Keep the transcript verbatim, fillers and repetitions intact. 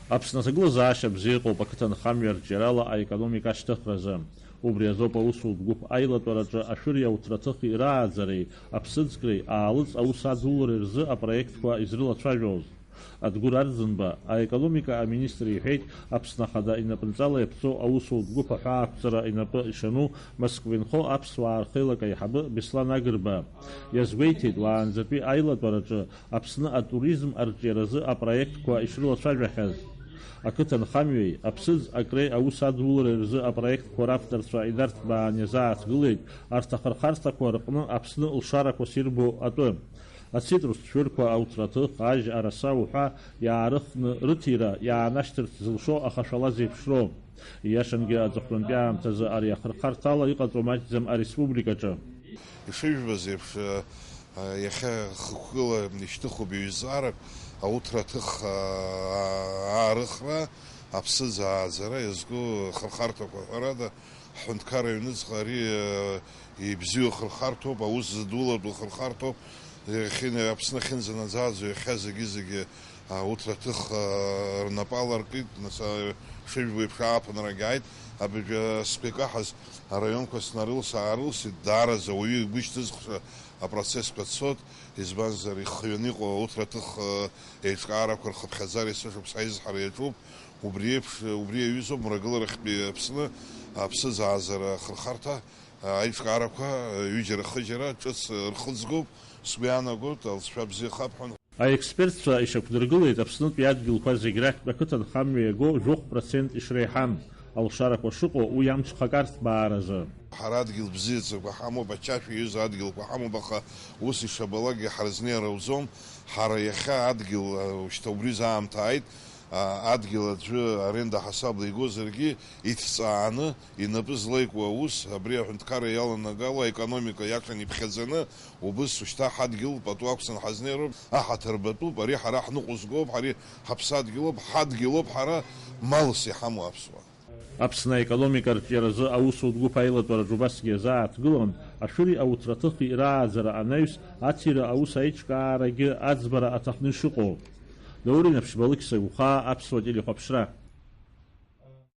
Аԥсны аҭагылазаашьа бзиа ыҟоуп ақыҭанхамҩа арҿиарала аекономика ашьҭыхразы. Убри азоуп аусутә гәыԥ аилатәараҿы ашәыри ауҭраҭыхи рааӡареи, аԥсыӡкреи, аалыҵ аус адулареи рзы апроектқәа изрылацәажәоз. Адгәыр Арӡынба, аекономика аминистр иҳәеит, Аԥсны Ахада инапынҵала иаԥҵоу аусутә гәыԥ аҳәаақәҵара инапы ишану Москва инхо аԥсуаа рхеилак аиҳабы Беслан Агрба. Иазгәеиҭеит, уаанӡатәи аилатәараҿы Аԥсны атуризм арҿиаразы апроектқәа ишрылацәажәахьаз. Ақыҭанхамҩеи аԥсыӡ акреи аус адулара рзы апроектқәа равторцәа инарҭбаан иазааҭгылеит арҭ ахырхарҭақәа рҟны Аԥсны лшарақәас ирбо атәы. Ацитрустә шәырқәа, ауҭраҭых, ажь, араса уҳәа иаарыхны рыҭира иаанашьҭырц зылшо ахашәала зеиԥшроу. Ииашангьы аҵыхәтәантәи аамҭазы ари ахырхарҭала иҟаҵо маҷӡам ареспубликаҿы. Ишыжәбаз еиԥш, иахьа хықәкыла ишьҭыхуп ҩ-зҵаарак, ауҭраҭых аарыхра, аԥсыӡ ааӡара иазку ахырхарҭақәа, ҳәарада, ҳҳәынҭқарра аҩныҵҟа ари ибзиоу ахырхарҭоуп, аус зыдулатәу ахырхарҭоуп. Иахьа Аԥсны ахьынӡанаӡааӡо иахьа зегьы-зегьы ауҭраҭых рнапы аларкит, нас, шыжәбо еиԥш ааԥынрагьы ааит. Абыржәы ас икаҳаз араионқәа снарылс-аарылсит, даараӡа ауаҩы игәы ишьҭызхша апроцессқәа цоит, избанзар, ихҩаны иҟоу ауҭраҭых еиҿкаарақәа рхыԥхьаӡара есышықәса аизҳара иаҿуп. Убри еиԥш, убри аҩызоуп Мрагыларахьтәи Аԥсны аԥсыӡ аазара ахырхарҭа аиҿкаарақәа ҩыџьара-хыџьара ҿыц рхыҵгоуп, сгәы иаанагоит, алҵшәа бзиахап ҳәа. Аекспертцәа ишьақәдыргылеит Аԥснытәи адгьылқәа зегь рахьтә ақыҭанхамҩа иаго жәохә процент ишреиҳам, алшарақәа шыҟоу уи амҽхак арҭбааразы. Ҳара адгьыл бзиаӡақәа ҳамоуп, ачашә иаҩызоу адгьылқәа ҳамоуп, аха ус ишабалакгьы ҳарызнеир ауӡом. Ҳара иахьа адгьыл, а, шьҭа убри аамҭа ааит, а, адгьыл аӡәы аренда ҳасабла игозаргьы, иҭҵааны, инапы злаикуа аус, абри аҳәынҭқарра иаланагало аекономика иаҽан иԥхьаӡаны, убыс шьҭа ҳадгьыл пату ақәҵаны ҳазнеироуп, аҳаҭыр батәуп, ари ҳара ҳныҟәызгоуп, ҳари ҳаԥсадгьылуп, ҳадгьылуп ҳара, малс иҳамоу аԥсуаа. Аԥсны аекономика арҿиаразы аусутә гәыԥ аилатәараҿы убасгьы иазааҭгылон ашәыри ауҭраҭыхи рааӡара анаҩс аҭира аус аиҿкаарагьы аӡбара аҭахны ишыҟоу. Даур Инаԥшьба, Алықьса Гәхаа, Аԥсуа телехәаԥшра.